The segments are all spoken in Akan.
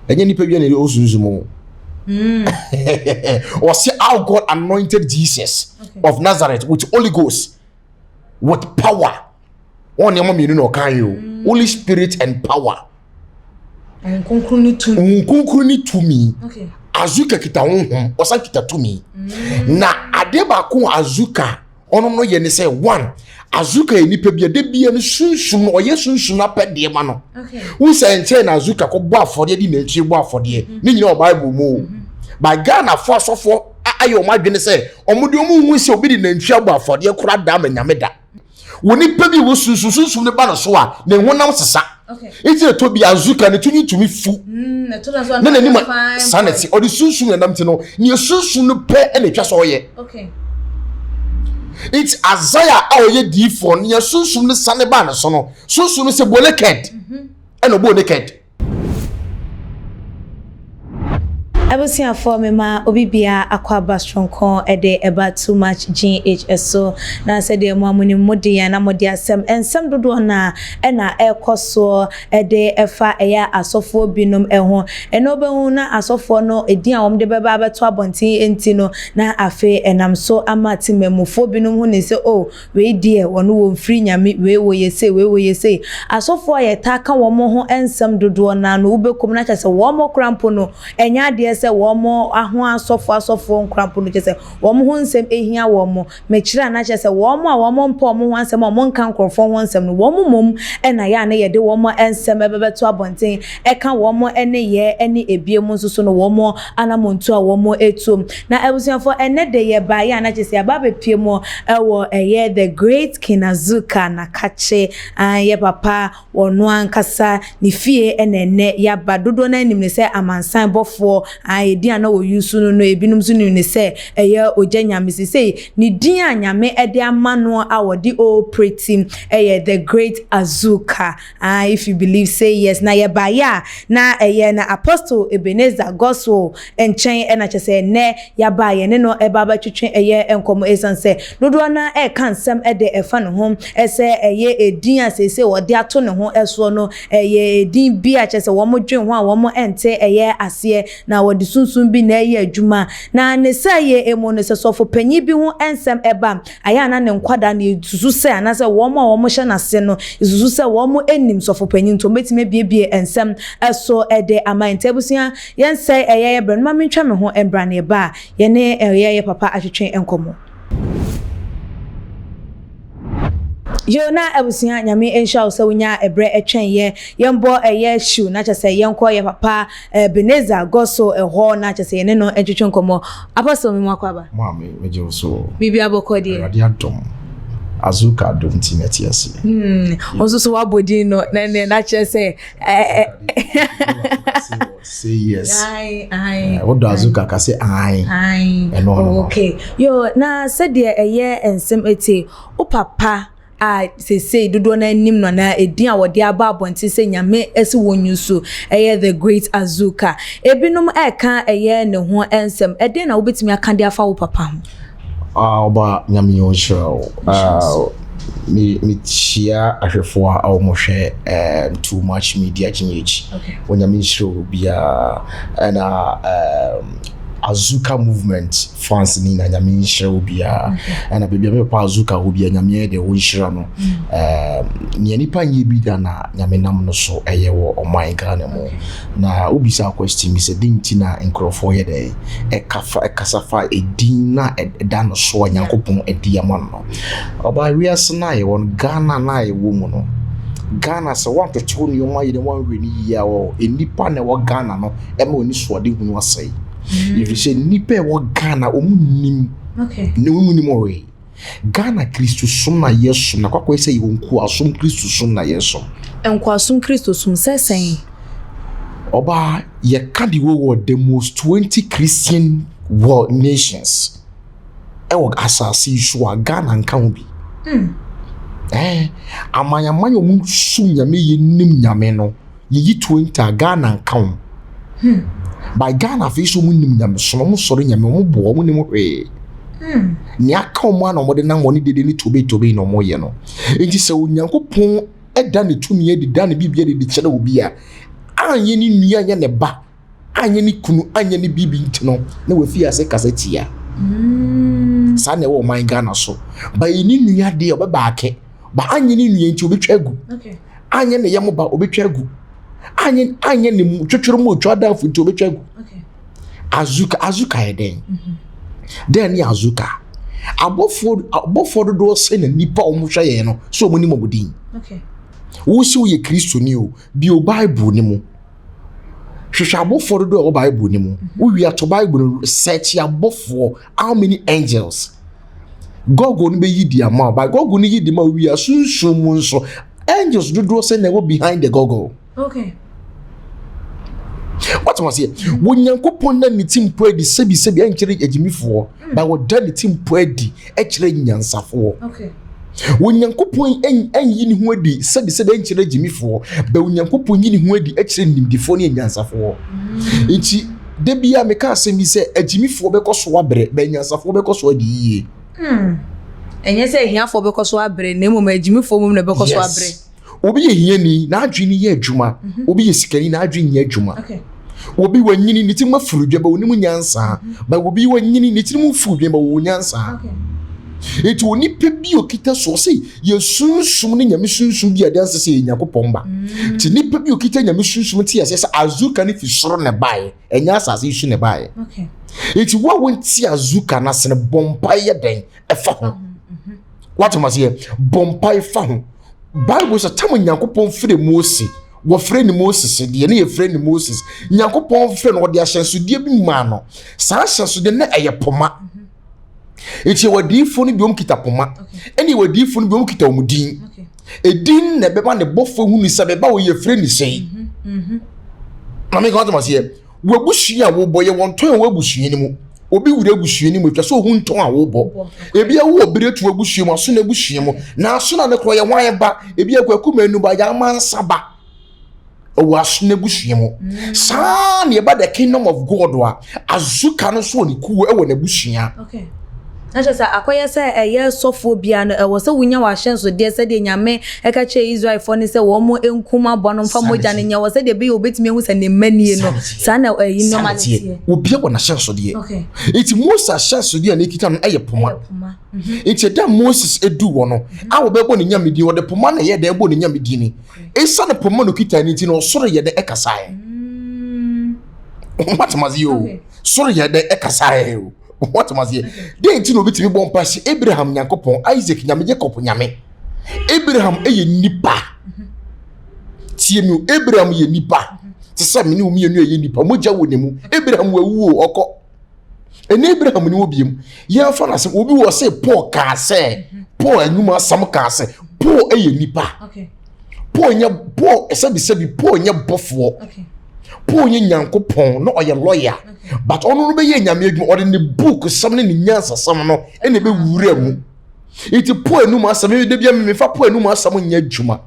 Ɛnyɛ nipa bi na ɛwɔ sunsum o. Ɔsɛ how God anointed Jesus of Nazareth with Holy Ghost with power. Wɔn nneɛma mmienu na ɔka yi o. Holy Spirit and power. Nkonkron ne tumi. Nkonkron ne tumi. Azuka kita honhom, ɔsan kita tumi. Na adeɛ baako a Azuka ɔno no yɛ ne sɛ one, Azuka yɛ nipa bi a de bia no sunsum no ɔyɛ sunsum no apɛdeɛ ma no. Wosɛ nkyɛn na Azuka kɔ bɔ afɔdeɛ de nantwie bɔ afɔdeɛ. Ne nyinaa wɔ Bible mu o. By Ghana fo asɔfoɔ ayɛ wɔn adwene sɛ wɔn de wɔn hu sɛ obi de nantwie abɔ afɔdeɛ koraa da ama nyame da. Wɔ nipa bi wɔ sunsun sunsun ne ba no so a ne honam sesa. Nti ɛtɔ bi Azuka ne tumi tumi fu. Mm, Ne n'anim saa na ɛte ɔde sunsun na nam ti no nea sunsun no pɛ na etwa sɛ ɔyɛ. Nti Isaiah a ɔyɛ diifoɔ nea sunsun no sane baa ne so no sunsun no sɛ bɔ naked ɛna ɔbɔ naked. Abusuafoɔ mema obi biara akwaaba soronko de ɛba too much GH so na sɛdeɛ mo a monim mo de yɛn na mode asɛm nsɛm dodoɔ no a ɛna ɛrekɔ soɔ de ɛfa ɛyɛ asɔfoɔ binom ho ɛna wobɛhu na asɔfoɔ no edin a wɔde bɛba abɛto abɔnten nti no na afei ɛnam so ama temammufoɔ binom hu ne sɛ oh Wei deɛ wɔn wɔnfiri Nyame, wei wɔyɛ sei, wei wɔyɛ sei. Asɔfoɔ a yɛtaa ka wɔn ho nsɛm dodoɔ no ara no, wobɛkɔ mu na kyerɛ sɛ wɔn koraa mpo no, ɛnyɛ adeɛ sɛ wɔn ho asɔfoɔ asɔfoɔ koraa mpo no, kyerɛ sɛ wɔn ho nsɛm hia wɔn. Mekyerɛ a na kyerɛ sɛ wɔn a wɔmpɛ wɔn ho asɛm a wɔnka nkorɔfoɔ ho nsɛm no, wɔn mmom na ɛyɛ a na yɛde wɔn nsɛm bɛbɛto abɔnten ɛka wɔn nneyɛɛ ne ebiem nso so no wɔn anamontuo a wɔn tuo. Na abusuafoɔ ɛnɛ de yɛbaeɛ a na kyerɛ sɛ yɛaba abɛpue mu wɔ ɛyɛ The Great King Azuka Nakakye, aane yɛ papa ɔno ankasa ne fie na ɛnɛ yɛaba. Dodoɔ no ara nim no sɛ amansan bɔfoɔ, aane edin a na wɔ use no no ebinom nso nim no sɛ ɛyɛ Ogya Nyame. Seisei ne din a Nyame de ama no a wɔde operate yɛ The Great Azuka. Ah if you believe say yes na yɛbaeɛ a na ɛyɛ na Apostle Ebenezer Gospel nkyɛn ɛna kyerɛ sɛ ɛnnɛ yɛaba a yɛne no ɛba abɛtwetwe ɛyɛ nkɔmmɔ ɛsiane sɛ dodoɔ no ara ɛreka nsɛm ɛde ɛfa ne ho ɛsɛ ɛyɛ edin a seesei wɔde ato ne ho ɛsoɔ no ɛyɛ edin bi a kyerɛ sɛ wɔn dwen ho a wɔn ɛnte ɛyɛ aseɛ na wɔde sunsum bi na ɛyɛ adwuma na ne saa yɛ emu no sɛ sɔfo panyin bi ho nsɛm ɛba Ayɛ a na ne nkwadaa no, yɛsusu sɛ, anaasɛ wɔn a wɔhyɛ n'ase no, yɛsusu sɛ wɔnnim sɔfopanyin nti wɔbɛtumi abiebie nsɛm so de ama yɛn. Nti abusua, yɛnsɛe ɛyɛ yɛ berɛ no, ma mentwa me ho mbra na yɛba a, yɛne ɛyɛ yɛ papa atwetwe nkɔmmɔ. Yoo na abusua Nyame nhyira wo sɛ wonyaa ɛbrɛ twɛn yɛ yɛnbɔ ɛyɛ hyiw na kyɛsɛ yɛnkɔ yɛ papa Ebenezer Goso hɔ na kyɛsɛ yɛne no ntwetwe nkɔmmɔ. Apostle me mu akwaaba. Maame megye wo so. Biribiara bɔkɔ deɛ. Awurade adom. Azuka adom nti na ɛte ase. Hmm, wo nso so wabɔ din no na ɛnɛ na kyerɛ sɛ. Say yes. Aye, aye. Wodɔ Azuka ka sɛ ae. Ae. Ɛno ano. Okay. Yo, na sɛdeɛ ɛyɛ nsɛm ete, wo papa a seesei dodoɔ no ara nim no anaa edin a wɔde aba abɔnten sɛ Nyame se wɔnyi so ɛyɛ The Great Azuka. Ebinom ɛreka ɛyɛ ne ho nsɛm. Ɛdeɛn na wobɛtumi aka de afa wo papa ho? Ah, ɔba Nyame ɔnhyira wo. Ah, me mekyia ahwɛfoɔ a wɔhwɛ um, Too Much Media GH. Okay. Onyame nhyira wo biara. Ɛna um, Azuka movement fans ni na nyame nhyira wo biara ɛna baabi a me papa Azuka wɔ biara nyame yɛ deɛ wɔnhyira no ɛɛm nea nipa nyɛ bi da na nyame nam no so ɛyɛ wɔ ɔman Ghana mu na wobisa question bi sɛ den nti na nkurɔfoɔ yɛ dɛn ɛka fa ɛkasa fa edin na ɛda no so a Nyankopɔn adi ama no no ɔbaa wiase no a yɛwɔ no Ghana no a yɛwɔ mu no Ghana sɛ woantoto nneɛma yie na woanhwɛ no yie a wɔ nnipa na ɛwɔ Ghana no ɛma w'ani so ade hunu asɛe. Ɛfiri sɛ nnipa a ɛwɔ Ghana wɔn nim ne wɔn nim ɔwee. Ghana Kristosom na yɛsom na kwakɔyɛ sɛ yɛwɔ nkoasom Kristosom na yɛsom. Nkoasom Kristosom sɛ sɛn? Ɔbaa yɛka de wɔ wɔ the most 20 Christian world nations ɛwɔ asase yi so a Ghana nka ho bi. Mm. Eh, amanyaman a wɔn som nyame yɛ nim nyame no. Yɛyi 20 a Ghana nka ho. Hmm. By Ghana afei so wɔn nim nyamesom, wɔn sɔre nyame, wɔn boa, wɔn nim hwee. Hmm. Nea aka wɔn a na wɔde nam wɔn dede ne tobe tobe na wɔn yɛ no. Nti sɛ Onyankopɔn ɛda ne tumi adi da ne biribi adi de kyerɛ obi a, anyɛ ne nua nyɛ ne ba. Anyɛ ne kunu, anyɛ ne biribi nti no, na wafi ase kasa tia. Saa na ɛwɔ ɔman Ghana so. Ba yɛ ne nua deɛ ɔbɛbaake. Ba anyɛ ne nua nti obɛtwa agu. Anyɛ ne yam ba obɛtwa agu. Anyɛ anyɛ ne mu twetwere mu otwa adamfo nti obɛtwa agu. Azuka azuka yɛ dɛn? Dɛn ne azuka? Abɔfoɔ abɔfoɔ dodoɔ sɛ na nipa a wɔhwɛ yɛn no sɛ wɔn nim wɔn din. Wosi woyɛ Kristoni o, bio Bible ne mu. Hwehwɛ abɔfoɔ dodoɔ a ɛwɔ Bible no mu. Wowie ato Bible no, search abɔfoɔ, how many angels. Google no bɛyi di ama wo, but Google no yi di ma wo wie a, sunsum mu nso, angels dodoɔ sɛ na ɛwɔ behind the Google. Okay. What was it? Onyankopɔn na ne ti mpo adi sɛbisɛbi ɛnkyerɛ agyimifoɔ, but wɔda ne ti mpo adi ɛkyerɛ nyansafoɔ. Okay. Onyankopɔn ɛnyi ne ho adi sɛbisɛbi ɛnkyerɛ agyimifoɔ, but Onyankopɔn yi ne ho adi ɛkyerɛ nimdifoɔ ne anyansafoɔ. Nti da bi a meka asɛm bi sɛ agyimifoɔ bɛkɔ so abrɛ, but anyansafoɔ bɛkɔ so adi yie. Ɛnyɛ sɛ ahiafoɔ bɛkɔ so abrɛ, na mmom agyimifoɔ mmom na ɛbɛkɔ so abrɛ. Obi yɛ hiani, n'adwene yɛ adwuma. Obi yɛ sikani, n'adwene nyɛ adwuma. Obi wanyini ne tirim afuru dwa ba onim nyansa. Ba obi wanyini ne tirim mfuru dwa ba ɔwɔ nyansa. Nti onipa bi okita so ɔsɛ yɛ sunsum ne Nyame sunsum bi adanse sɛ yɛ Nyankopɔn ba. Nti nipa bi okita Nyame sunsum te aseɛ sɛ azuka ne fi soro na ɛbaeɛ, ɛnyɛ asase yi so na ɛbaeɛ. Nti wo a wonte azuka no ase no, bɔ mpae yɛ dɛn ɛfa ho. Wate mo aseɛ? Bɔ mpae fa ho. Bible sɛ tam Nyankopɔn frɛ Mose, wɔfrɛ no Moses deɛ ne yɛfrɛ no Moses. Nyankopɔn frɛ no, ɔde ahyɛnsodeɛ bi maa no. Saa ahyɛnsodeɛ no ɛyɛ poma. Nti yɛwɔ adiyifoɔ no bi wɔn kita poma, ɛne yɛwɔ adiyifoɔ no bi wɔn kita wɔn din. Edin na ɛbɛma ne bɔfoɔ hunu sɛ bɛba wɔ yɛfrɛ ne sɛn. Na meka wate mo aseɛ? W'abusua a wobɔ yɛ wɔn tɔn a wɔ abusua no mu. Obi wura abusua no mu atwa sɛ ohun tɔn a wobɔ. Ebi awo wɔ bere to abusua mu, aso na abusua mu. Na aso na ne korɔ yɛ hwan ba? Ebi akwaku manu ba, yɛ amansa ba. Ɛwɔ aso na abusua mu. Saa na ɛba the kingdom of God a, azuka no nso wɔ ne kuo ɛwɔ n'abusua. Okay. Na kyerɛ sɛ akɔyɛ sɛ ɛyɛ sɔfoɔ biara no, ɛwɔ sɛ wonya w'ahyɛnsodeɛ sɛdeɛ Nyame ɛka kyerɛɛ Israelfoɔ no sɛ wɔn nkum aboa no mfa mogya no nyɛ hɔ sɛdeɛ ɛbɛyɛ wɔbɛtumi ahu sɛ ne mma nie no. Saa na ɛyi nneɛma no teɛ. Obiara wɔ n'ahyɛnsodeɛ. Okay. Nti Mose ahyɛnsodeɛ a n'ekita no ɛyɛ poma. Ɛyɛ poma. Nti ɛda Moses edu wɔ no a wɔbɛbɔ ne nyame din, wɔde poma na ɛyɛ dɛ ɛbɔ ne nyame din. Esiane poma na okita ne nti no, ɔsoro yɛ dɛ ɛkasaeɛ. Wɔatema yi o. Soro yɛ dɛ ɛkasaeɛ o. Wɔatema aseɛ. Dɛn nti na obi tumi bɔ mpa sɛ Abraham Nyankopɔn, Isaac Nyame, Jacob Nyame? Abraham yɛ nipa. Tie mi o, Abraham yɛ nipa. Te sɛ me ne wo mmienu yɛ nipa, mogya wɔ ne mu. Abraham wawu o, ɔkɔ. Ɛnɛ Abraham ni wɔ biem. Yɛmfa no asɛm, obi wɔ sɛ Paul kaa sɛ, Paul anwuma asɛm kaa sɛ, Paul yɛ nipa. Paul nyɛ Paul sɛbisɛbi Paul nyɛ bɔfoɔ. Paul nyɛ Nyankopɔn na ɔyɛ lawyer. But ɔno no bɛyɛ nyame adwuma, ɔde ne book sɛm ne ne nyansasɛm no ɛna ɛbɛwura mu. Nti Paul anum asɛm, mi de bia mi fa Paul anum asɛm nyɛ adwuma.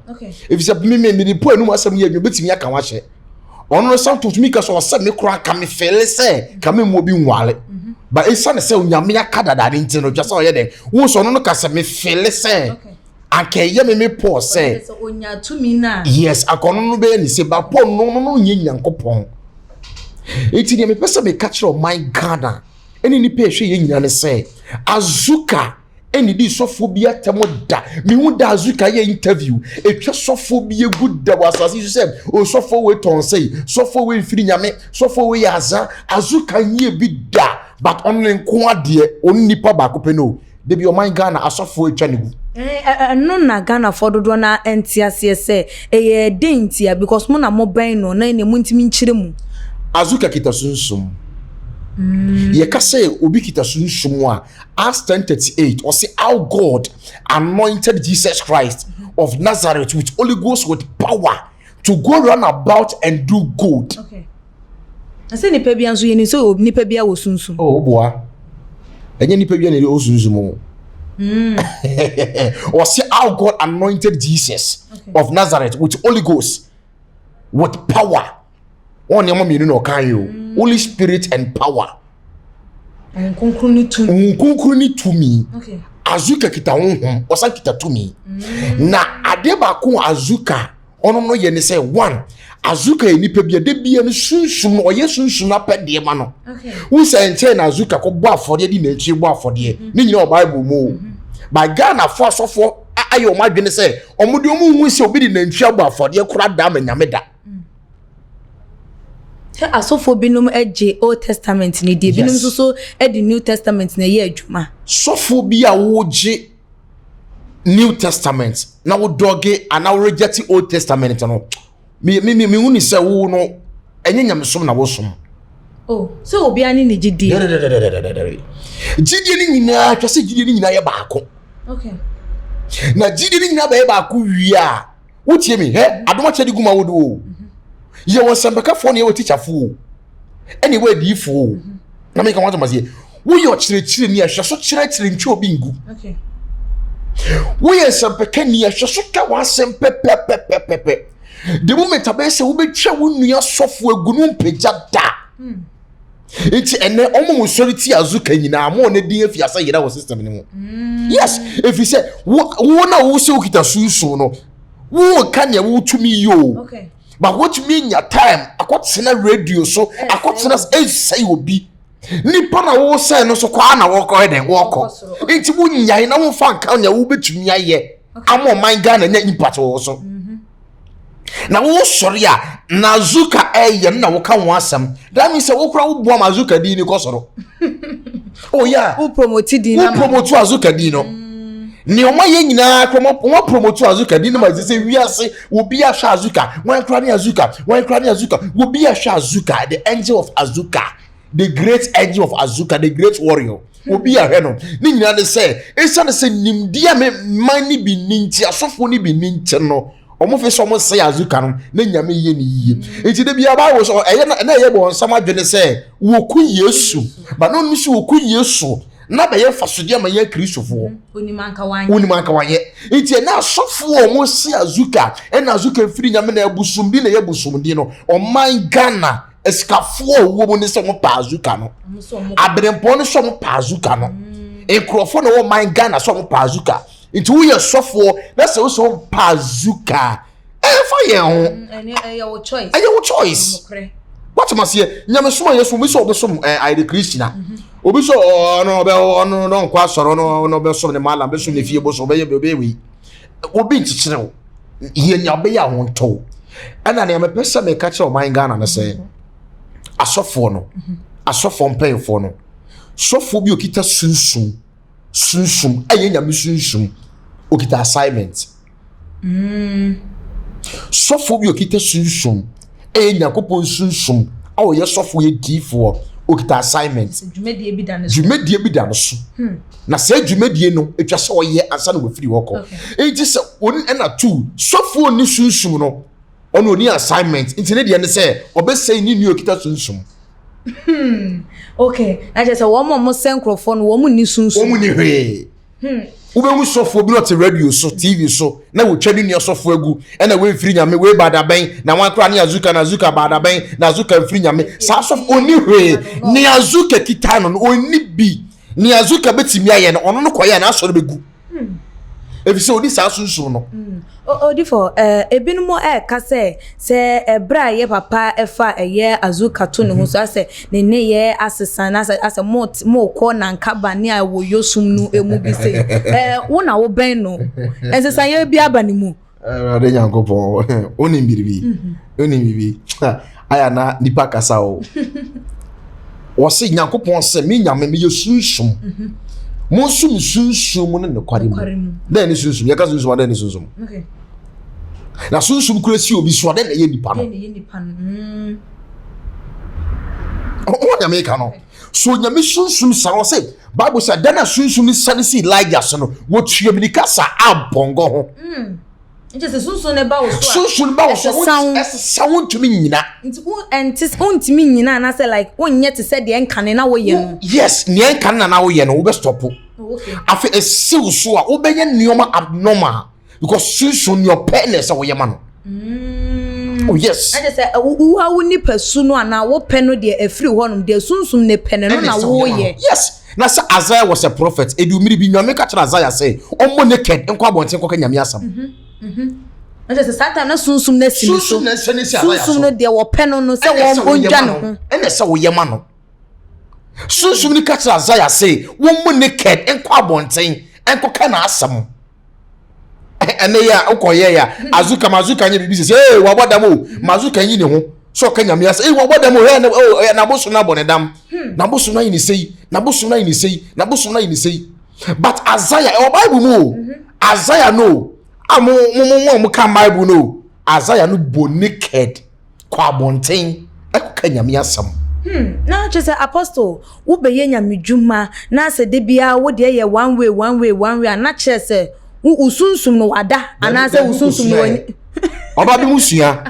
Efisɛ mi mi mi de Paul anum asɛm yɛ adwuma, betumi aka wahyɛ. Ɔno no santo tumi ka sɛ ɔsɛ me koraa ka me fɛle sɛ ka me mu obi nwale. Ba esiane sɛ onyame aka dada ne nti no, twa sɛ ɔyɛ dɛ. Wo sɛ ɔno no ka sɛ me fɛle sɛ anka ɛyɛ me me Paul sɛ. Yes, anka ɔno no bɛyɛ ne se, ba Paul no no no nyɛ Nyankopɔn. Nti deɛ mepɛ sɛ meka kyerɛ ɔman Ghana ɛne nipa ɛhwɛ yɛn nyinaa ne sɛ Azuka ɛne di sɔfoɔ bi atɛm da. Mehu da Azuka yɛ interview ɛtwa sɔfoɔ bi egu da wɔ asase so sɛ o sɔfoɔ wei tɔn sɛyi, sɔfoɔ wei mfiri nyame, sɔfoɔ wei yɛ aza. Azuka nyɛ bi da, but ɔno ne nko adeɛ, ɔno nipa baako pɛ no. Debi ɔman Ghana asɔfoɔ atwa ne gu. Ɛno na Ghanafoɔ dodoɔ no nte aseɛ sɛ ɛyɛ den ntia because mo na mobɛn no na ɛnna montumi nkyerɛ mu. Azuka kita sunsum. Yɛka sɛ obi kita sunsum a, Acts 10:38 ɔse how God anointed Jesus Christ of Nazareth with Holy Ghost with power to go run about and do good. Okay. Na sɛ nipa bia nso yɛnim sɛ nipa bia wɔ sunsum. Oh, boa. Ɛnyɛ nipa bia na ɛwɔ sunsum o. Ɔse how God anointed Jesus of Nazareth with Holy Ghost with power. Wɔn nneɛma mmienu na ɔka yi o. Holy Spirit and power. Nkunkun ne tumi. Nkunkun ne tumi. Azuka kita honhom, ɔsan kita tumi. Na adeɛ baako a Azuka ɔno no yɛ ne sɛ one, Azuka yɛ nipa bi a da bia no sunsum no ɔyɛ sunsum no apɛdeɛ ma no. Wo sɛ nkyɛn na Azuka kɔ bɔ afɔdeɛ de nantwie bɔ afɔdeɛ. Mhm. Ne nyinaa wɔ Bible mu o. Mhm. Ba Ghanafoɔ asɔfoɔ ayɛ wɔn adwene sɛ wɔn de wɔn hu sɛ obi de nantwie abɔ afɔdeɛ koraa da ama nyame da. Mm. Sɛ asɔfoɔ binom gye Old Testament ne die, binom nso so de New Testament na ɛyɛ adwuma. Sɔfoɔ bi a wogye New Testament na wodɔge anaa worejɛte Old Testament no, me me me hu ni sɛ wo no ɛnyɛ nyamesom na wosom. Oh, sɛ obiara ne ne gyidie. Gyidie no nyinaa hwɛ sɛ gyidie no nyinaa yɛ baako. Okay. Na gyidie no nyinaa bɛyɛ baako wie a wotie mi hɛ adom akyɛ de gu ma wo do o. Yɛwɔ nsɛmpɛkafoɔ na yɛwɔ tikyafoɔ o. Ɛna yɛwɔ adiyifoɔ o. Na meka wɔn asɛm aseɛ. Woyɛ ɔkyerɛkyerɛni a hwɛ so kyerɛkyerɛ ntwa obi ngu. Woyɛ nsɛmpɛkani a hwɛ so ka w'asɛm pɛpɛpɛpɛpɛ. The moment abɛyɛ sɛ wobɛtwa wo nua sɔfo agu no mpagya da. Hmm. Nti ɛnɛ ɔmo mo sɔre ti azuka nyinaa mo ne din afi asɛ yera wɔ system no mu. Hmm. Yes, efi sɛ wo wo na wo sɛ wokita sunsun no wo ka nea wotumi yi o. Okay. But wotumi nya time akɔtena radio so akɔtena ɛnsɛe obi. Nipa na wosɛe no so kɔ a na wɔkɔ yɛ dɛn wɔkɔ. Nti wonyae na womfa nka nea wobɛtumi ayɛ ama ɔman Ghana nya impact wɔ wo so. Mm-hmm. Na wosɔre a na Azuka ɛyɛ no na woka ho asɛm. That means sɛ wokora woboa ma Azuka din no kɔ soro. Oh yeah. Wo promote din no. Wo promote Azuka din no. Mm. Nea ɔma yɛ nyinaa kora wɔn promote Azuka din no ma ɛsɛ sɛ wiase obi ahwɛ Azuka wɔn kora ne Azuka wɔn kora ne Azuka obi ahwɛ Azuka the angel of Azuka. The great angel of Azuka, the great warrior. Obi ahwɛ no. Ne nyinaa ne sɛ, esiane sɛ nimdeɛ a me man no bi ni nti, asɔfoɔ no bi ni nti no, wɔn fi sɛ wɔn sɛ Azuka no, na nyame yɛ ne yie. Nti de bia Bible sɛ ɛyɛ na na ɛyɛ bɔ nsɛm adwene sɛ wɔku Yesu, ba na onim sɛ wɔku Yesu na bɛyɛ mfasodeɛ ama yɛn Kristofoɔ. Onim anka wanyɛ. Onim anka wanyɛ. Nti ɛna asɔfoɔ a wɔn se Azuka, ɛna Azuka mfiri nyame na abusumdi na ɛyɛ abusumdi no, ɔman Ghana Asikafoɔ a wɔwɔ mu ne sɛ wɔn pɛ azuka no. Aberempɔn ne sɛ wɔn pɛ azuka no. Mm. Nkurɔfoɔ na wɔn man Ghana sɛ wɔn pɛ azuka. Nti woyɛ sɔfoɔ na sɛ wosɛ wɔn pɛ azuka ɛnfa yɛn ho. Mm, ɛyɛ wo choice. Ɛyɛ wo choice. Wate ma seɛ nyamesom a yɛsom obi sɛ ɔbɛsom ɛɛ ayɛ de Christina. Mhm. Obi sɛ ɔno ɔbɛ ɔno no nkɔ asɔre ɔno ɔno ɔbɛsom ne malam bɛsom ne fie bosom ɔbɛyɛ ɔbɛyɛ wei. Obi nkyekyere wo. Yɛ nea ɔbɛyɛ a wɔntɔ wo. Ɛna nea mepɛ sɛ meka kyerɛ ɔman Ghana no sɛ asɔfoɔ no asɔfoɔ mpanyinfoɔ no sɔfoɔ bi okita sunsum sunsum ɛyɛ nyame sunsum okita assignment mm. Sɔfoɔ bi okita sunsum ɛyɛ nyankopɔn sunsum a ɔyɛ sɔfoɔ yɛ diifoɔ okita assignment dwumadie bi da ne so dwumadie bi da ne so hmm. Na saa dwumadie no atwa sɛ ɔyɛ ansa na wafiri hɔ kɔ. Nti sɛ wɔn ɛna tu sɔfoɔ ni sunsum no ɔno ɔni assignment nti ne deɛ ne sɛ ɔbɛsɛe ne nua okita sunsum. Hmm. Okay. Na kyerɛ sɛ wɔn a wɔsɛ nkurɔfoɔ no wɔn nni sunsum. Wɔn nni hwee. Hmm. Wobɛhu sɔfoɔ bi na ɔte radio so TV so na wɔtwa ne nua sɔfoɔ agu ɛna wei mfiri nyame wei baadabɛn na wɔn akora ne azuka na azuka baadabɛn na azuka mfiri nyame saa sɔfo ɔnni hwee ne azuka kita no no ɔnni bi. Nea Zuka betumi ayɛ no, ɔno no kɔyɛ a n'asɔre begu. Hmm. Efisɛ odi saa sunsum no. Hmm. Odifo, eh, ebinom ɛka sɛ sɛ ɛberɛ a yɛ papa ɛfa ɛyɛ Azuka to ne ho so asɛ ne nneyɛɛ asesa na asɛ asɛ mo mokɔ nankaba ne a wɔ yosum no emu bi se eh, wo na wobɛn no nsesaeɛ bi aba ne mu. Awurade Nyankopɔn, wonim biribi, mhm. wonim biribi. Aya na nipa kasa o. Wɔse Nyankopɔn sɛ me Nyame meyɛ sunsum. Mhm. Monsom sunsum mu ne nokware mu. Dɛn ne sunsum? Yɛka sunsum a dɛn ne sunsum? Na sunsum kura si obi so a dɛn na ɛyɛ nipa no? Wɔn Nyame ka no. So Nyame sunsum sa ɔse Bible sɛ da na sunsum no sane si Elijah so no wɔtua mirika sa ampɔnkɔ ho. Mm. Nti sɛ sunsum no ba wo so a sunsum no ba wo so ɛsesa wo ntumi nyina. Nti wo ɛnte wontumi nyina anaasɛ like wonyɛ te sɛ deɛ nkane na woyɛ no. Yes, nea nkane na na woyɛ no wobɛ stop. Oh, okay. Afei esiw so a wobɛyɛ nneɛma abnormal. Because sunsun nea ɔpɛ na ɛsɛ woyɛ ma no. Mm. Oh yes. Ɛkyɛ sɛ wo a wo nipa su no anaa wopɛ no deɛ ɛfiri hɔnom deɛ sunsum ne pɛ no no na woyɛ. Yes. Na sɛ Isaiah was a prophet, edu mmiri bi Nyame ka kyerɛ Isaiah sɛ ɔmmɔ naked nkɔ abɔnten nkɔka Nyame asɛm. Mhm. Mhm. Na kyerɛ sɛ saa time na sunsum no asi ne so. Sunsum na ɛsɛ ne si Isaiah so. Sunsum no deɛ wɔpɛ no no sɛ wɔn ɔndwa ne ho. Ɛna ɛsɛ woyɛ ma no. Sunsum no ka kyerɛ Isaiah sɛ wɔn mu naked nkɔ abɔnten nkɔka n'asɛm. Ɛnɛ yɛ a wokɔyɛ yɛ a azuka mazuka nyɛ biribi sɛ sɛ ee wabɔ dam o mazuka nyi ne ho sɛ ɔka nyame asɛ ee wabɔ dam o hɛ o n'abosom no abɔ ne dam n'abosom no ayɛ ne sei n'abosom no ayɛ ne sei n'abosom no ayɛ ne sei but Isaiah ɛwɔ Bible mu o Isaiah no a mo mo mo mo ka Bible no Isaiah no bɔ naked kɔ abɔnten ɛkɔka nyame asɛm. Hmm, na kyerɛ sɛ apostle wobɛyɛ nyame dwuma na sɛ da biara wo deɛ yɛ one way one way one way a na kyerɛ sɛ wo sunsum no wada anaasɛ wo sunsum no wani. Ɔba bi mu sua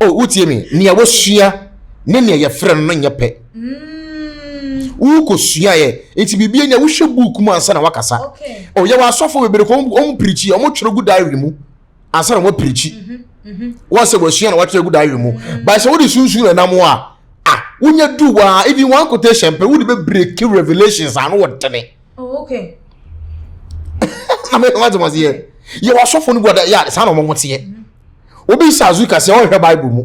o wotie me nea wasua ne nea yɛfrɛ no no nyɛ pɛ. Wokɔ suaeɛ nti biribi anya wohwɛ book mu ansa na wakasa. O yɛwɔ asɔfo bebree kɔ wɔn pirikyi wɔn twerɛ gu diary mu ansa na wɔn pirikyi. Wɔn sɛ wɔasua na wɔatwerɛ gu diary mu. But sɛ wode sunsun na nam a ah wonya du waa even one quotation pɛ wode bɛ break revelations ano wɔ dene. Oh, okay. Na me wate mo aseɛ. Yɛwɔ asɔfo no bi wɔ yɛ saa na wɔn teɛ. Obi sɛ azuka sɛ ɔnhwɛ Bible mu.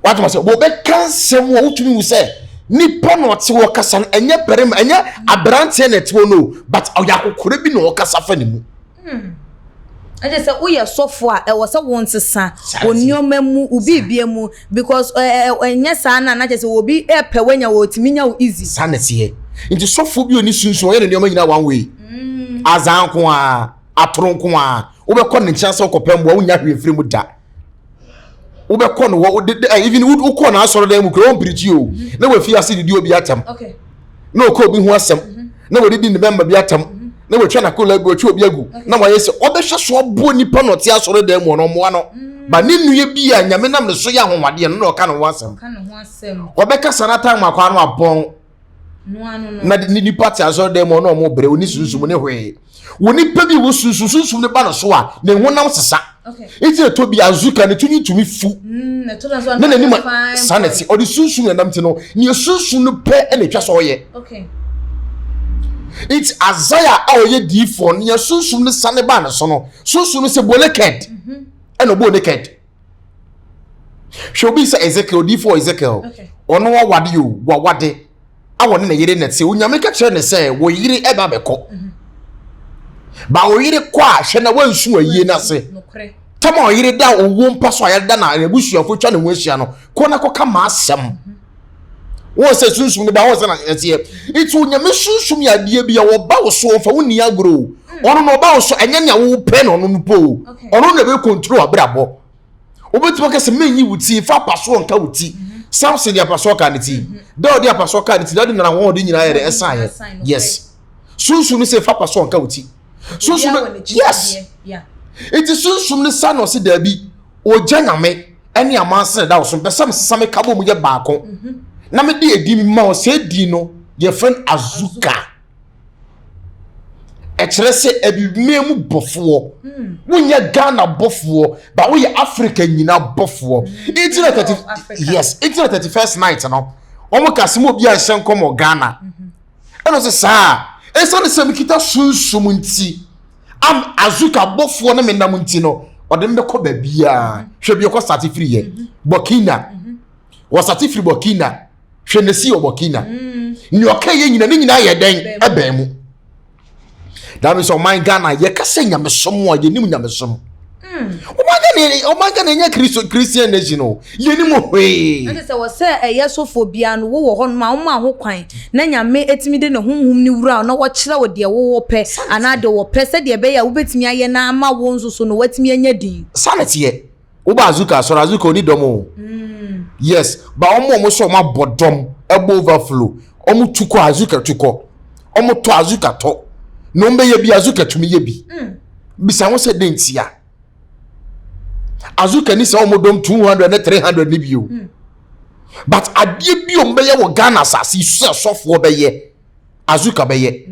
Wate mo aseɛ wɔbɛka nsɛm a wotumi hu sɛ nipa na ɔte hɔ kasa no ɛnyɛ barima ɛnyɛ aberanteɛ na ɛte hɔ no but ɔyɛ akokora bi na ɔkasa fa ne mu. Ɛkyɛ sɛ woyɛ sɔfo a ɛwɔ sɛ wo nsesa wo nneɛma mu wo biribia mu because ɛnyɛ saa na na kyɛ sɛ obi ɛpɛ wanya wɔ otumi nya wo easy. Saa na ɛteɛ nti sɔfo bi oni sunsun ɔyɛ ne nneɛma nyinaa one way azaa nko a atoro nko a wobɛkɔ ne nkyɛn sɛ wokɔpɛ mmoa wonya hwee mfiri mu da wobɛkɔ no hɔ even wokɔ n'asɔredan mu kura wɔmpirikyi o na wafi ase didi obi atam na ɔkɔ obi ho asɛm na wɔdidi ne bɛmba bi atam na wɔatwa n'akola bi wɔatwa obi agu na wɔayɛ sɛ ɔbɛhwɛ so aboɔ nipa na ɔte asɔredan mu ɔno ɔmmoa no ba ne nua bi a nyame nam ne so yɛ ahowadeɛ no na ɔka ne ho asɛm ɔbɛkasa no atam akɔ ano abɔn na ne nipa te asɔredan mu ɔno ɔmo brɛ ɔni sunsum ne hwee wɔ nipa bi wɔ sunsum sunsum ne ba no so a ne honam sesa nti na ɛtɔ bi azuka ne tumi tumi fu ne n'anim saa na ɛte ɔde sunsum na nam ti no nea sunsum no pɛ ɛna etwa sɛ ɔyɛ nti Isaiah a ɔyɛ diifoɔ nea sunsum no sane ba ne so no sunsum no sɛ bɔ naked ɛna ɔbɔ naked hwɛ obi sɛ Ezekiel odiifoɔ Ezekiel ɔno wawade o wawade a wɔne ne yere na ɛte onyame ka kyerɛ ne sɛ wo yere ɛba bɛkɔ ba wo yere kɔ a hwɛ na wansu ayie no ase tam a ɔyere da owuo mpa so a yɛda na abusuafo atwa ne ho ahyia no kɔ na kɔka m'asɛm wɔn sɛ sunsum no ba wɔn sɛ na ɛteɛ nti onyame sunsum yɛ adeɛ bi a wɔba wo so ɔfa wo nni agorɔ o ɔno na ɔba wo so ɛnyɛ nea wopɛ na ɔno no po o ɔno na ɛbɛ control abrabɔ wobɛtumi aka sɛ menyi wo ti fa apasoɔ nka wo ti samson de apasoɔ kaa ne ti dawud de apasoɔ kaa ne ti dawud nana wɔn ɔde nyinaa yɛ dɛ ɛsan yɛ yes sunsum no sɛ fa apasoɔ nka wo ti sunsum no yes nti sunsum no sa na ɔsi daabi ogya nyame ɛne amansa da ɔso mpɛ sɛ mesesa me ka bɔ mu yɛ baako na mede edi mi ma ɔsɛ edi no yɛfrɛ no azuka. Ɛkyerɛ sɛ abibimee mu bɔfoɔ. Hmm. Wonyɛ Ghana bɔfoɔ, ba woyɛ Africa nyina bɔfoɔ. Nti na 30 yes, nti na 31st night no, wɔn ka sɛ mo obi anhyɛ nkɔm wɔ Ghana. Mhm. Ɛna sɛ saa, ɛsiane sɛ mekita sunsum nti, am Azuka bɔfoɔ ne me nam nti no, ɔde me bɛkɔ baabiara. Hwɛ bi ɔkɔ sate firi yɛ. Mhm. Burkina. Mhm. Wɔsate firi Burkina. Hwɛ na si wɔ Burkina. Mm. Nea ɔka yɛ nyina ne nyinaa yɛ dɛn ɛbɛn mu. That means ɔman Ghana yɛka sɛ nyamesom a yɛnim nyamesom. Mm. Ɔman Ghana ɔman Ghana nyɛ Kristo Christian nation o yɛnim hwee. Ɛne sɛ wɔ sɛ ɛyɛ sɔfoɔ biara no wowɔ hɔ nom a woma ho kwan na nyame etumi de ne honhom ne wura na wɔkyerɛ wo deɛ wowɔ pɛ anaa deɛ wɔpɛ sɛdeɛ ɛbɛyɛ a wobɛtumi ayɛ na ama wo nso so no watumi anya din. Saa na ɛteɛ. Woba Azuka asɔre Azuka oni dɔm o. Mm. Yes, ba wɔn a wɔn sɛ wɔn abɔ dɔm ɛbɔ overflow wɔn tu kɔ Azuka tu kɔ wɔn tɔ Azuka tɔ na wɔn bɛyɛ bi Azuka tumi yɛ bi. Mm. Bisa wɔn sɛ den tia. Azuka ni sɛ wɔn dɔm 200 ne 300 ne bi o. Mm. But adeɛ bi wɔn bɛyɛ wɔ Ghana asase yi so sɛ sɔfoɔ bɛyɛ Azuka bɛyɛ.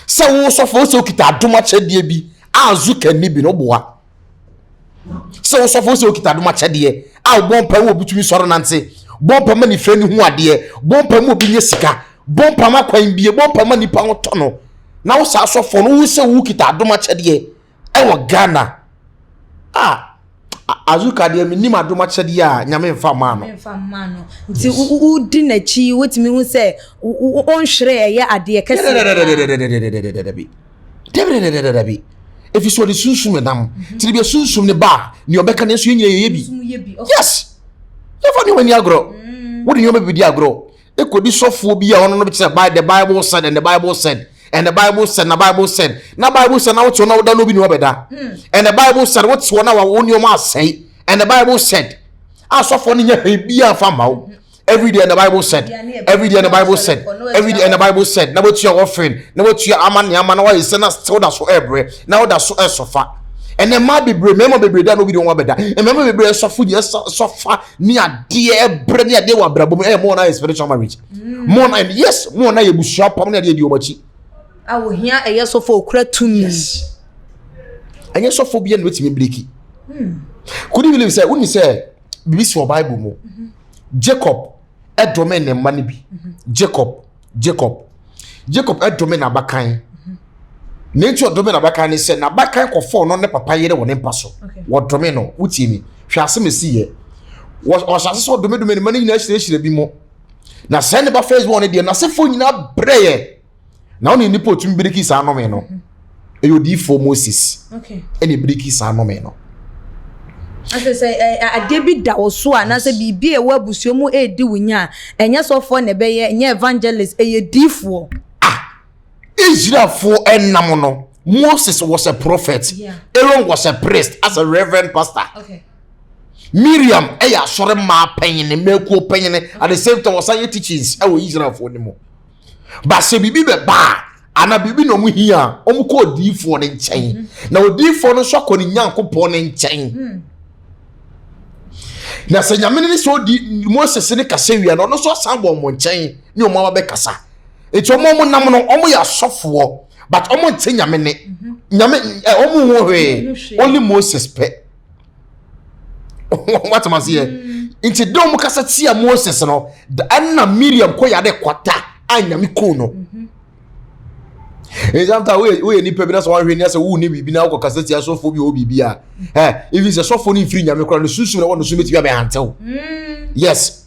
Sɛ wo sɔfoɔ sɛ okita adom akyɛdeɛ bi a Azuka ni bi no boa. Sɛ wosɔfo sɛ okita adom akyɛdeɛ a wobɔ mpa ma obi tumi sɔre nante, bɔ mpa ma nifira ne hu adeɛ, bɔ mpa ma obi nyɛ sika, bɔ mpa ma kwan bie, bɔ mpa ma nipa ho tɔ no. Na wo saa sɔfo no wo sɛ wokita adom akyɛdeɛ ɛwɔ Ghana. Ah. Azuka deɛ menim adom akyɛdeɛ a Nyame mfa mmaa no. Mfa mmaa no. Nti wodi n'akyi wotumi hu sɛ wonhwere ɛyɛ adeɛ kɛseɛ. Dabi. Dabi. Ɛfiri sɛ ɔde sunsum nam. Nti deɛ sunsum ne ba a, nea ɔbɛka no nso yɛn nyinaa yɛyɛ bi. Yes. Yɛfa nneɛma ni agorɔ. Wode nneɛma bi di agorɔ. Ekodi sɔfoɔ bi a ɔno no kyerɛ by the Bible said and the Bible said and the Bible said na Bible said na Bible said na wote hɔ na woda no bi ne wabɛda and the Bible said wote hɔ na wo nneɛma asɛe and the Bible said a sɔfoɔ no nyɛ hwee biara mfa mma wo. Every day and the Bible said, every day and the Bible said, every day and the Bible said, na wotua offering, na wotua ama ne ama na wayɛ sɛ na sɛ woda so ɛbrɛ, na woda so ɛsɔfa. Ɛnɛ mmaa bebree, mmarima bebree da na obi de wɔn abɛda. Mmarima bebree sɔfo deɛ sɔfa ne adeɛ ɛbrɛ ne adeɛ wɔ abrabɔ mu ɛyɛ more na yɛ spiritual marriage. More na yes, more na yɛ busua pam ne adeɛ di wɔn akyi. A ohia ɛyɛ sɔfo okura tumi. Yes. Ɛnyɛ sɔfo bi na obetumi breaki. Could you believe sɛ wonni sɛ biribi si wɔ Bible mu. Jacob ɛdome ne mma no bi. Jacob, Jacob, Jacob ɛdome n'abakan. Ne nti ɔdome n'abakan ne sɛ n'abakan kɔfɔɔ no ne papa yere wɔ ne mpa so. Wɔdome no, wotie mi. Hwɛ asɛm esi yɛ. Ɔhyɛ ase sɛ ɔdome dome ne mma no nyinaa hyirahyira bi mu. Na sɛ ne ba first born no deɛ n'asefoɔ nyinaa brɛɛ. Na ɔne nipa otumi biriki saa nnome no. Ɛyɛ odiyifoɔ Moses. Ɛna ebiriki saa nnome no. Asɛ sɛ adeɛ bi da wo so a anaasɛ biribi a ɛwɔ abusua mu redi wo nya a, ɛnyɛ sɔfoɔ na ɛbɛyɛ, ɛnyɛ evangelist, ɛyɛ diifoɔ. Ah! Israelfoɔ ɛnam no, Moses was a prophet, yeah. Aaron was a priest as a reverend pastor. Okay. Miriam ɛyɛ asɔre mmaa panyini, mmakuo panyini, at the same time ɔsan yɛ teachings ɛwɔ Israelfoɔ no mu. Ba sɛ biribi bɛba a, anaa biribi na wɔn hia a, wɔn kɔ odiyifoɔ no nkyɛn. Na odiyifoɔ no nso akɔ ne Nyankopɔn no nkyɛn. Na sɛ Nyame no ne sɛ odi Moses ne kasa wia no, ɔno nso asan bɔ wɔn nkyɛn ne wɔn aba bɛkasa. Nti wɔn a wɔn nam no, wɔn yɛ asɔfoɔ, but wɔn nte Nyame ne. Nyame ɛ wɔn ho hwee, only Moses pɛ. Wate aseɛ? Nti de wɔn kasa tia Moses no, ɛna Miriam kɔ yare kwata a Nyame kuu no. Nti sometimes woyɛ woyɛ nipa bi na sɛ wahwɛ ni asɛ wo ni biribi na wokɔ kasa tia sɔfo bi wɔ biribi a, ɛ even sɛ sɔfo no mfiri Nyame koraa no sunsum na wɔ no so betumi abɛhantew. Yes.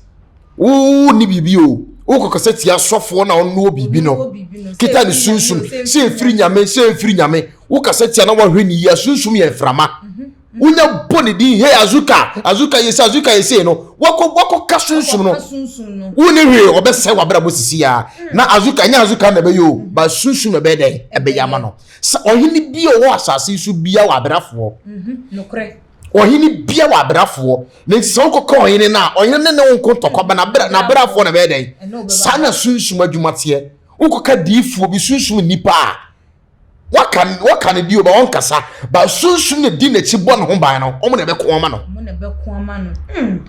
Wo ni biribi o. Wokɔ kasa tia sɔfo na ɔno wɔ biribi no. Kita ne sunsum sɛ efiri Nyame sɛ efiri Nyame. Wo kasa tia na wahwɛ ni yie sunsum yɛ mframa. Wonya bɔ ne din hey Azuka Azuka yɛ sɛ Azuka yɛ sei no wakɔ wakɔ ka sunsum no wo ne hwee ɔbɛsɛ w'abrabɔ sisi ya na Azuka nyɛ Azuka na ɛbɛyɛ o ba sunsum na ɛbɛyɛ dɛn ɛbɛyɛ ama no sɛ ɔhene bi a ɔwɔ asase yi so bia wɔ abrafoɔ ɔhene bia wɔ abrafoɔ na nti sɛ wokɔka ɔhene no a ɔhene ne ne wo nko ntɔkwa ba n'abrafoɔ na ɛbɛyɛ dɛn saa na sunsum adwuma teɛ wokɔka diifoɔ bi sunsum nnipa a Waka waka ne di o ba ɔnkasa ba sunsum na di n'akyi bɔ ne ho ban no wɔn na ɛbɛko ama no. Wɔn na ɛbɛko ama no. Mm.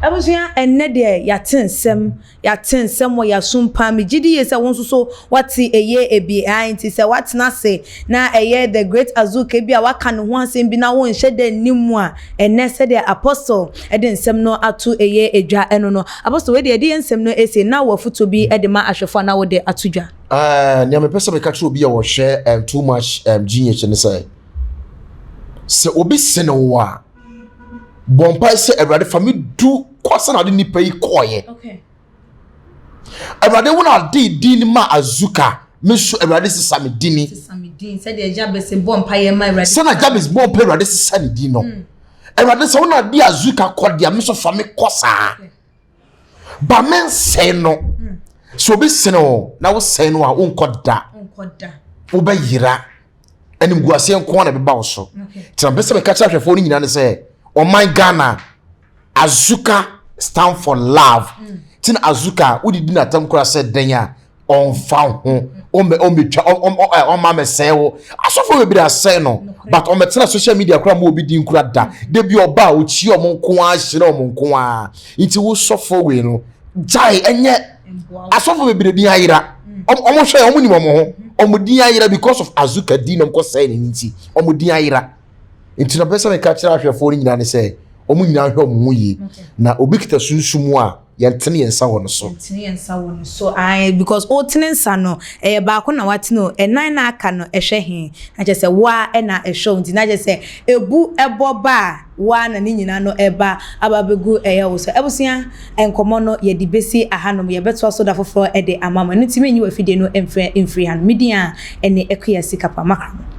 Abusua ɛnnɛ deɛ yɛate nsɛm yɛate nsɛm wɔ yɛasom paa megye di yie sɛ wo nso so woate ɛyɛ ebi ae nti sɛ woatena ase na ɛyɛ the great Azuka bi a waka ne ho asɛm bi na wonhyɛ da nni mu a ɛnnɛ sɛdeɛ apostle ɛde nsɛm no ato ɛyɛ edwa ɛno no apostle wei deɛ ɛde yɛn nsɛm no ɛsie na wɔ afotuo bi ɛde ma ahwɛfoɔ a na wode ato dwa. Nea mepɛ sɛ meka kyerɛ obi a ɔhwɛ too much GH ne sɛ, sɛ obi sene wo a, bɔ mpae sɛ Awurade fa me du kɔ sɛ na ade nipa yi kɔɔyɛ. Awurade wo na ade din ma Azuka, me nso Awurade sesa me dini. Sɛdeɛ Jabes bɔ mpaeɛ ma Awurade. Sɛdeɛ Jabes bɔ mpaeɛ Awurade sesa ne din no. Awurade sɛ wo na ade Azuka kɔ deɛ, me nso fa me kɔ saa. Ba me nsɛe no. Sɛ obi sene wo na wosɛe no a wonkɔ da. Wobɛyera. Animguaseɛ nko na ɛbɛba wo so. Nti na mpɛ sɛ meka kyerɛ ahwɛfoɔ no nyinaa ne sɛ ɔman Ghana Azuka stand for love. Nti na Azuka wodidi n'atam koraa sɛ dɛn a ɔmfa ho ɔmmɛtwa ɔmma mɛsɛe wo asɔfo bebree asɛe no but ɔmmɛtena social media koraa ma obi din kura da da bi ɔba a ɔkyia ɔmo nko ara hyerɛ ɔmo nko ara nti wo sɔfo wei no gyae ɛnyɛ asɔfo bebree din ayera ɔmo hwɛ ɔmo nim ɔmo ho ɔmo din ayera because of Azuka din na ɔmo kɔ sɛe ne nti ɔmo din ayera nti na pɛ sɛ meka kyerɛ ahwɛfoɔ no nyinaa ne sɛ ɔmo nyinaa hwɛ ɔmo ho yie na obi kita sunsum a. Yɛntene yɛn nsa wɔ no so. Yɛntene yɛn nsa wɔ no so ae because wotene nsa no ɛyɛ baako na watene o, ɛnan na aka no ɛhwɛ he? Na kyerɛ sɛ woa na ɛhwɛ wo nti na kyerɛ sɛ ebu ɛbɔ ba a woa na ne nyinaa no ɛba aba abɛgu ɛyɛ wo so. Abusua nkɔmmɔ no yɛde bɛsi ahanom yɛbɛtoa so da foforɔ de ama mo ɛno nti menyi w'afidie no mfiri hanom. Me din a ɛne Akua Sikapa Makramo.